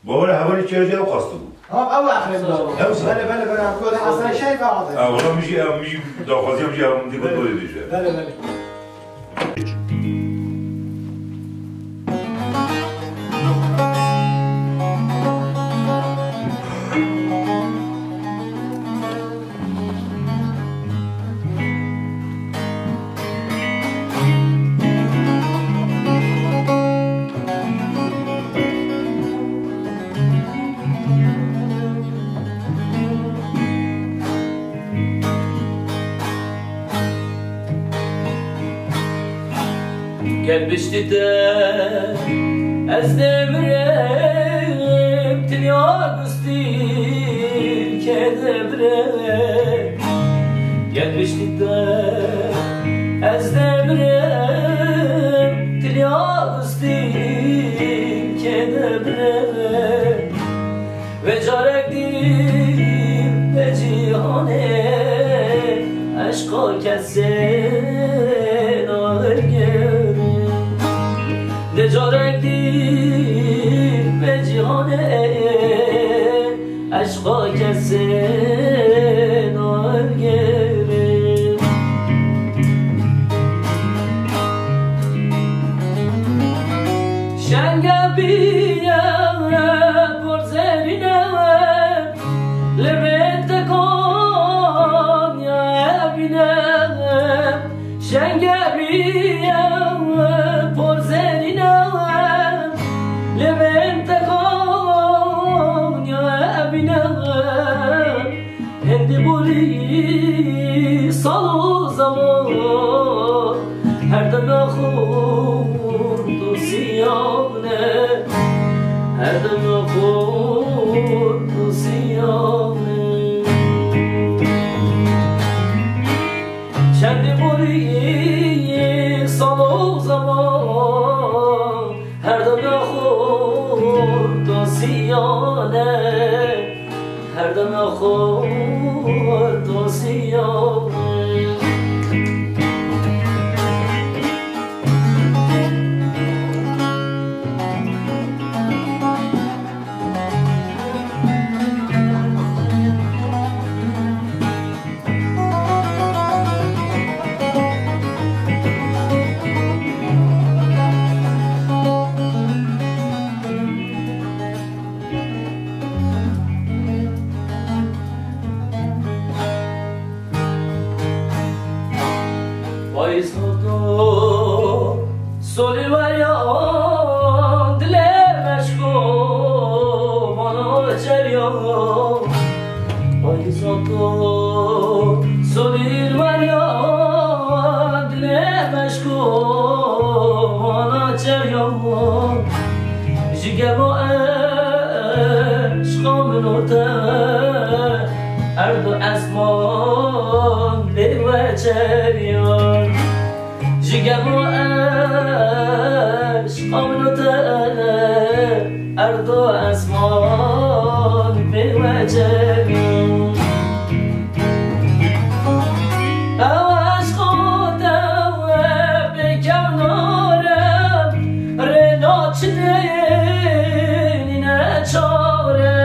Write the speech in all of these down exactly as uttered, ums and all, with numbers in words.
Bawere hevalê çerçewe ew qas dibû. Ha, ew axirê bi dawî. Ew sa. Bele, bele, bele, em ku Hasan Şeyh ve Hasan. Ha, wala min jî, em jî daxwaziya min jî em dî bi dawî bêje. Bele, bele. Gel biştî te ez demirim, tilya gustî kede bire. Gel biştî te ez demirim, tilya gustî kede bire. Ve carek dî ve cîhanê eşqa kesê nagerê. De carek dî ve cîhanê eşqa kesê nagerê. Şenge bîye por zerîne, lê vê te Konya bîne. Şenge bîye por zerîne, lê vê te Konya bîne. Hindî borî sal û zeman, her dem ya xurt û siyan e, her dem ya xurt û siyan e. Çendî borî sal û zeman, her dem ya xurt û siyan e. Her dem ya xurt û siyan. Payîz hato, solî weriya, dilê meşko, vana çeriya. Payîz hato, solî weriya, dilê meşko, vana çeriya. Ji gema eşqa min û te, erd û esman bê we çeriyan. Ji gema eşqa min û te, erd û esman bê we çeriyan. Ew eşqa te bê kevnar e, rê naçine nîne çare.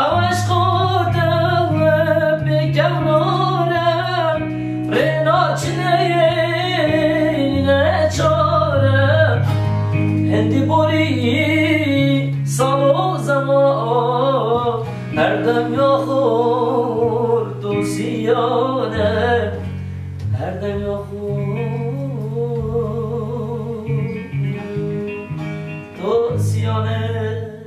Ew eşqa te bê kevnar e, rê naçine nîne çare. Hindî borî sal û zeman, her dem ya xurt û siyan e, her dem ya xurt û siyan e.